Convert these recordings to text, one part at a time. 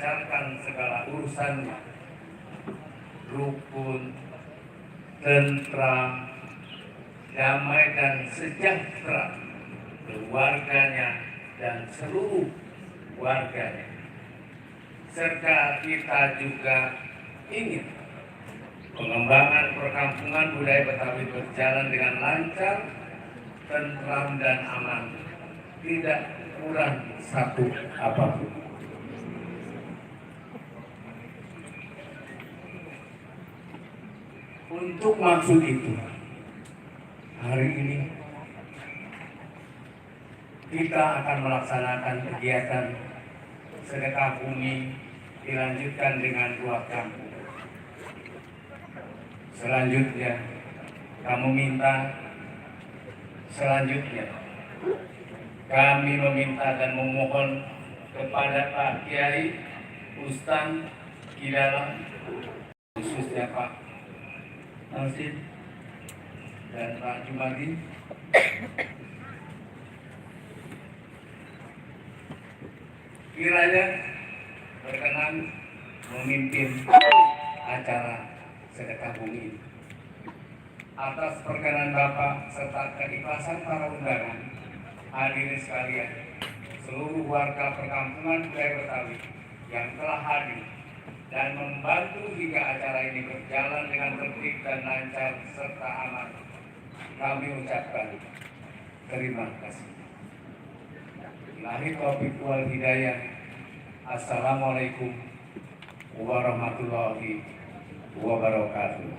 melancarkan segala urusannya, rukun, tentram, damai dan sejahtera keluarganya dan seluruh warganya. Serta kita juga ingin pengembangan perkampungan budaya Betawi berjalan dengan lancar, tentram dan aman, tidak kurang satu apapun. Untuk maksud itu, hari ini kita akan melaksanakan kegiatan sedekah bumi dilanjutkan dengan dua kampung. Selanjutnya, kami meminta dan memohon kepada Pak Kiai Ustaz Kidalang, khususnya Pak Nasir dan Pak Jumadi, kiranya berkenan memimpin acara sedekah bumi ini. Atas perkenan Bapak serta keikhlasan para undangan, hadirin sekalian, seluruh warga perkampungan budaya Betawi yang telah hadir dan membantu hingga acara ini berjalan dengan tertib dan lancar serta aman, kami ucapkan terima kasih. Billahi taufiq wal hidayah. Assalamualaikum warahmatullahi wabarakatuh.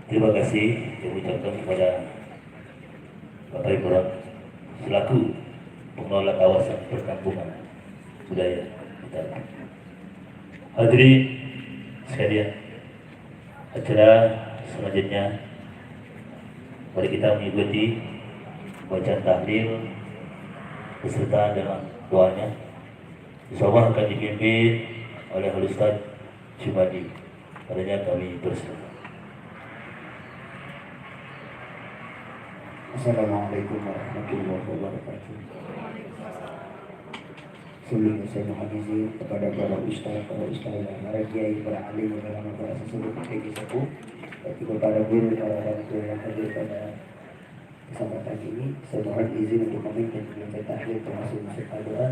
Terima kasih yang ucapkan kepada Bapak Ibu selaku pengelola kawasan perkampungan budaya Betawi. Hadirin sekalian, acara selanjutnya mari kita mengikuti bacaan tahlil beserta dengan doanya. Insyaallah akan dipimpin oleh Ustaz Jumadi. Padanya kami berserah. Assalamualaikum warahmatullahi wabarakatuh. Sebelumnya saya mohon izin kepada para ustaz, para kiai, para alim, para sesepuh, sepuh, dan juga para guru, para orang tua yang hadir pada kesempatan ini. Saya mohon izin untuk memimpin kegiatan tahlil termasuk beserta doa.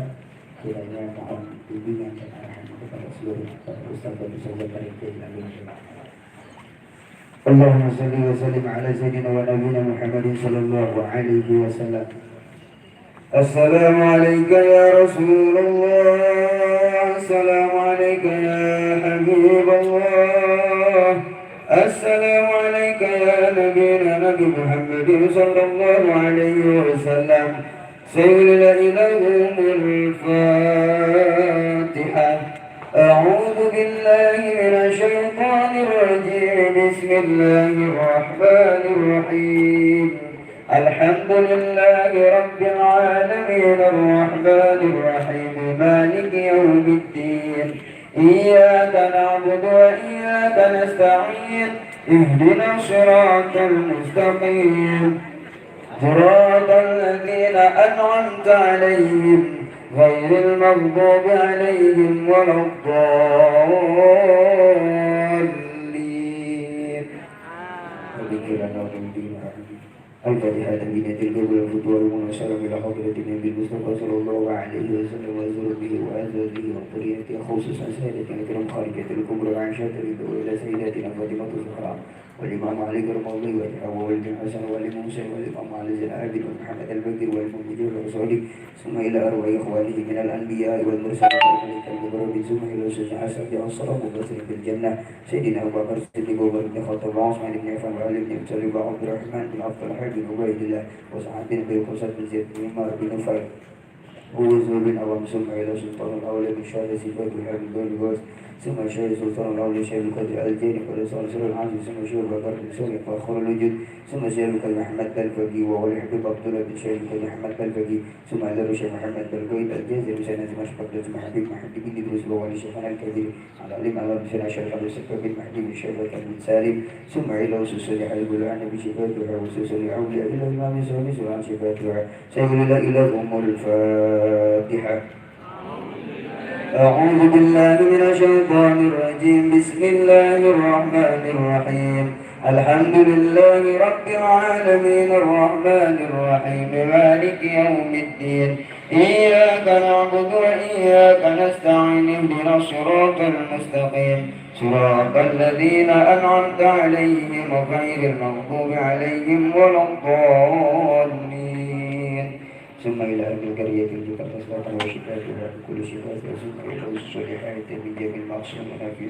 Kiranya mohon bimbingan dan arahan kepada seluruh para ustaz dan ustazah para kiai dan alim. اللهم صل وسلم على سيدنا ونبينا محمد صلى الله عليه وسلم. السلام عليك يا رسول الله، السلام عليك يا حبيب الله، السلام عليك يا نبينا نبي محمد صلى الله عليه وسلم. سيد إليهم الفاتحة. أعوذ بالله من الشيطان الرجيم. بسم الله الرحمن الرحيم. الحمد لله رب العالمين الرحمن الرحيم مالك يوم الدين. إياك نعبد وإياك نستعين. اهدنا الصراط المستقيم صراط الذين أنعمت عليهم غير المغضوب عليهم ولا الضالين. الفاتحة تنبينة القبل والفتوى والمناشرة إلى حضرة النبي المصطفى صلى الله عليه وسلم وزور به وأزواجه وذريته خصوصا سيدتنا الكرام خارجة الكبرى وعائشة رضي إلى سيداتنا فاطمة الزهراء والإمام علي كرم الله وجهه والإمام الحسن والإمام حسين والإمام علي زين العابدين ومحمد البكر والمنذر ورسوله ثم إلى أرواح إخوانه من الأنبياء والمرسلين والملائكة المقربين ثم إلى سيدنا حسن بن الصلاة والبصر في الجنة سيدنا أبو بكر الصديق وعمر بن الخطاب وعثمان بن عفان وعلي بن أبي طالب وعبد الرحمن بن عبد الحي بن عبيد الله وسعد بن أبي وقاص بن زيد بن عمر بن نفيل ووزن بن أوام ثم إلى سلطان الأولى بن شهر سيفات بن حبيب بن باز ثم شهر سلطان الأولى شهر القدر الجيري ورسول سر العزيز ثم شهر بكر بن سوري فأخر الوجود ثم شهر محمد الفقي وولي حبيب عبد الله بن شهر محمد الفقي ثم إلى رشا محمد القيد الجازر بسنة دمشق قبل محبيب محبيب بن إدريس وولي شيخنا الكبير على علم على بسنة شهر أبو سكر بن محبيب بن شهر بن سالم ثم إلى وسوس حبيب العن بشفاتها وسوس العولي إلى الإمام الزهري سورة شفاتها سيقول لا إله أم الفاتحة. الفاتحة. أعوذ بالله من الشيطان الرجيم. بسم الله الرحمن الرحيم. الحمد لله رب العالمين الرحمن الرحيم مالك يوم الدين. إياك نعبد وإياك نستعين. اهدنا الصراط المستقيم صراط الذين أنعمت عليهم غير المغضوب عليهم ولا الضالين. ثم إلى أهل القرية التي أصلحت وشفاء كل شفاء وسوء الصالحات من جميع المعصومين في